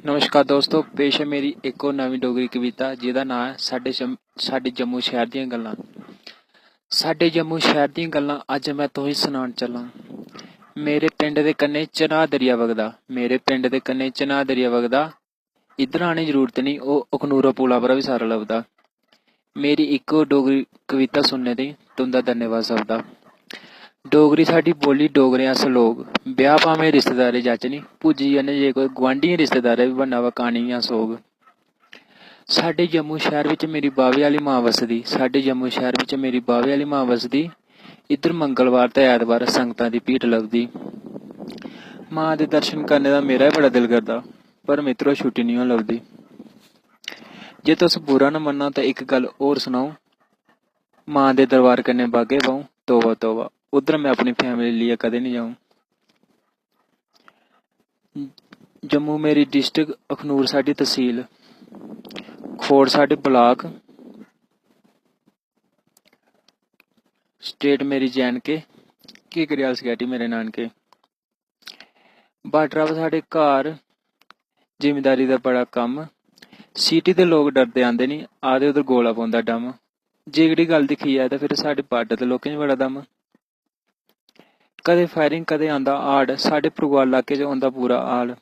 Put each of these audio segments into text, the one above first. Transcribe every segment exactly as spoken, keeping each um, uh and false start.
नमस्कार दोस्तो, पेश ऐ मेरी इक होर नमीं डोगरी कविता, जेह्दा नांऽ ऐ साड्डे जम-, साड्डे जम्मू शैह्र दियां गल्लां। साड्डे जम्मू शैह्र दियां गल्लां अज्ज में तुसेंगी सनान चलां। मेरे पिंड दे कन्नै चन्हां दरिया बगदा, मेरे पिंड दे कन्नै चन्हां दरिया बगदा। इद्धर आने दी जरूरत निं, ओह् अखनूरा पुला परा बी सारा लभदा। मेरी इक होर डोगरी कविता सुनने ताईं तुं'दा धन्यवाद सभदा। डोगरी साढ़ी बोल्ली, डोगरे अस लोक। ब्याह् भामें रिश्तेदारें जच्च निं, पुज्जी जन्ने जे कोई गुआंढियें रिश्तेदारें बी बनना होऐ, कानी इ'यां सोग। साढ़े जम्मू शैह्र बिच मेरी बाह्वे आह्ली मां बसदी, साढ़े जम्मू शैह्र बिच मेरी बाह्वे आह्ली मां बसदी। इद्धर मंगलवार ते ऐतवार संगतां दी भीड़ लभदी। मां दे दर्शन करने दा मेरा बी बड़ा दिल करदा, पर मित्रो, छुट्टी निं होन लभदी। जे तुस बुरा न मन्नो, तां इक गल्ल होर सनाओ, मां दे दरबार कन्नै बागे बाऊं, तौबा, तौबा, उद्धर में अपनी family लेइयै कदें निं जाऊं। जम्मू मेरी district, अखनूर साढ़ी तसील, खोड़ साढ़े block, state मेरी J and K, किकरेआल सोसाइटी मेरे नानके। Border पर साढ़े घर, जिमींदारी दा बड़ा कम्म। City दे लोक डरदे आंदे निं, आखदे उद्धर गोला पौंदा डम्म। जे एह्कड़ी गल्ल दिक्खी जाए, तां फिर साढ़े border दे लोकें च बड़ा दम्म। कदें firing, कदें आंदा हाड़, साढ़े पड़गवाल लाके च होंदा बुरा हाल।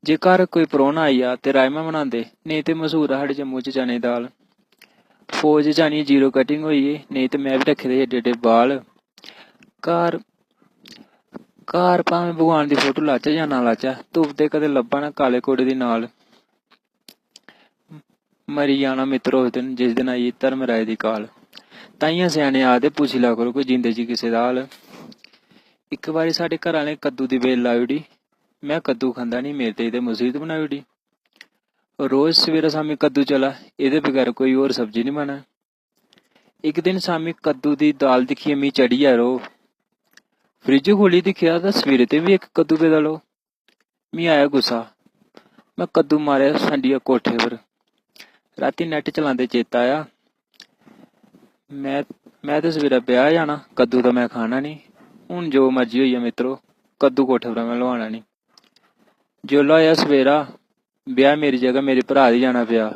जे घर कोई परौह्ना आई जा, ते राजमा बनांदे, नेईं ते मशहूर ऐ साढ़े जम्मू च चने दी दाल। फौज च आनियै zero cutting होई गे, नेईं ते में बी रक्खे दे हे एड्डे एड्डे बाल। घर, घर भामें भगवान दी photo लाचै जां ना लाचै, तुपदे कदें लब्भा ना काले घोड़े दी नाल। मरी जाना मित्रो उस दिन, जिस दिन आई धर्मराज दी काल। ताइयें स्याने आखदे, पुच्छी लै करो कोई जींदे जी किसे दा हाल। इक बारी साढ़े घर आह्लें कद्दू दी बेल लाई ओड़ी, में कद्दू खंदा निं, मेरे ते एह्दे मसीबत बनाई ओड़ी। रोज सवेरै शामीं कद्दू चला, एह्दे बगैर कोई होर सब्जी निं बनै। इक दिन शामीं कद्दू दी दाल दिक्खियै मी चढ़ी गेआ रोह्। Fridge खोह्ल्ली दिक्खेआ, तां सवेरे ते बी इक कद्दू पेदा लोह्। मी आया गुस्सा, में कद्दू मारेआ संडियै कोठे पर। रातीं net चलांदे चेता आया, में, में ते सवेरै ब्याह् जाना, कद्दू तां में खाना निं। हून जो मर्जी होई जा मित्रो, कद्दू कोठे परा में लोआना निं। जिसलै होएआ सवेरा, ब्याह् मेरी जगह मेरे भ्राऽ दी जाना पेआ।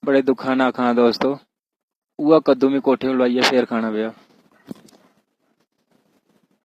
बड़े दुक्खा नै आखना दोस्तो, उ'ऐ कद्दू मी कोठे पर लोआइयै फेर खाना पेआ।